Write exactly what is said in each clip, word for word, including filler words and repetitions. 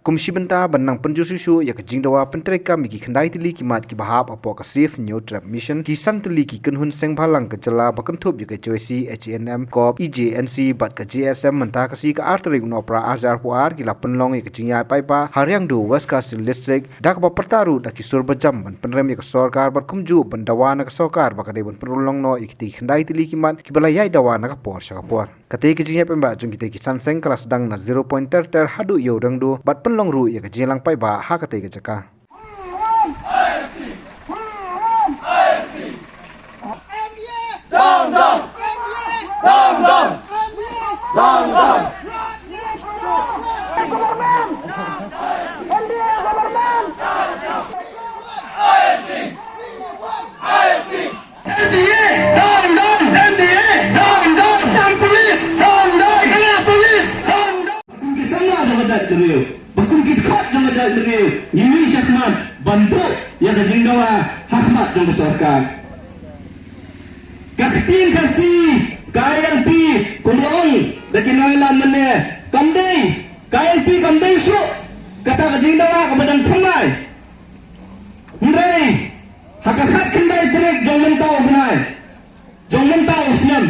Kum shi bynta ban nang pynjur shuh shuh ïa ka jingdawa pyntreikam ïa ki khyndai tylli ki mat kiba hap hapoh ka Save Hynñiewtrep Mission, ki san tylli ki kynhun seng bhalang ka jylla ba kynthup ïa ka H Y C, H A N M, COB, E J N C bad ka J S M mynta ka sngi ka ar tarik u Nohprah ar hajar arphew ar ki la pynlong ïa ka jingïaid paidbah ha Riangdo, West Khasi Hills District, da kaba pyrta ruh da ki sur bajam ban pynrem ïa ka sorkar bad kumjuh ban dawa na ka sorkar ba ka dei ban pynurlong noh ïa kitei ki khyndai tylli ki mat kiba la ïaid dawa na ka por sha ka por. Katei ka jingïaid paidbah jong kitei ki san seng ka la sdang na zero point ter ter haduh ïa u Riangdo bad pynlong ruh ïa ka jingïalang paidbah ha katei ka jaka. N D A, down, down, N D A, down, down, Assam Police, down, down, Meghalaya Police, down, down. Ba kum ki samla jong ka jaitbynriew, ba kum ki dkhot jong ka jaitbynriew, ngi mih shakhmat ban buh ïa ka jingdawa ha khmat jong ka sorkar. Ka ktien Khasi, ka I L P, kum ong da ki nongïalam mynne, kam dei, ka I L P kam dei shuh kata ka jingdawa kaba dang thymmai. Hynrei ha ka khatkhyndai tarik jong mynta u bnai, jong mynta u snem,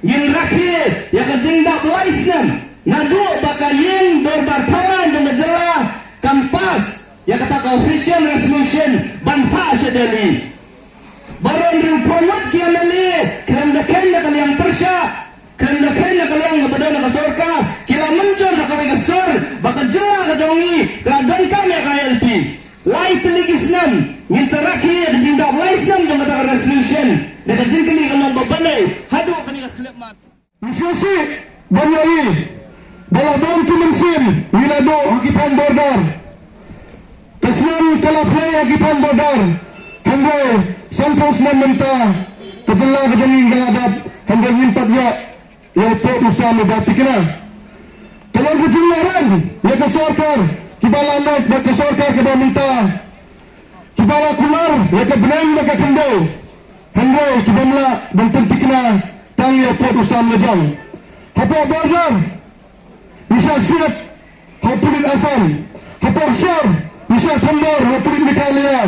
ngin rakhe ïa ka jingdap lai snem naduh ba ka ïing dorbar thaw aiñ jong ka jylla kan pass ïa kata ka official resolution ban phah sha Delhi. Baroh hynriewphew ngut ki M L A, khlem da kheiñ da ka liang pyrshah, khlem da kheiñ da ka liang kaba don ha ka sorkar, ki la mynjur da kawei ka sur ba ka jylla ka jong ngi ka la donkam ïa ka I L P. Lai tylli ki snem ngin sa rakhe ïa ka jingdap lai snem jong kata ka resolution da ka jingkylli ka long ba balei haduh kane ka khyllipmat. Ngi sngewsih ban ïohi ba la don ki mynsiem ngi la duh ha ki thaiñ border. Ka snem ka la plie ha ki thaiñ border, hynrei sanphew snem mynta ka jylla ka jong ngi ka la dap, hynrei ngim pat ïoh ïa u pud u sam uba thikna. Ka long ka jingïaroh ïa ka sorkar kiba la leit bad ka sorkar kaba mynta, kiba la kular ïa ka bneng bad ka khyndew, hynrei ki bym lah ban pynthikna tang ïa u pud u sam lajong. Hapoh border ngi shah siat ha u pulit Assam, hapoh sor ngi shah thombor ha u pulit Meghalaya.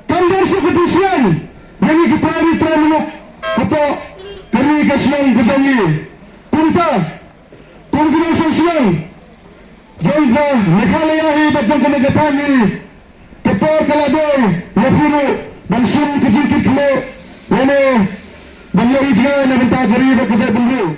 Kam don shuh ka jingshiang ïa ngi ki trai ri trai muluk hapoh ka ri ka shnong ka jong ngi. Kumta, kum ki nongshong shnong jong ka Meghalaya hi bad jong kane ka thaiñ hi, ka por ka la dei ïa phi ruh ban shim ka jingkitkhlieh lane ban ïohi jngai na bynta ka ri bad ka jaitbynriew.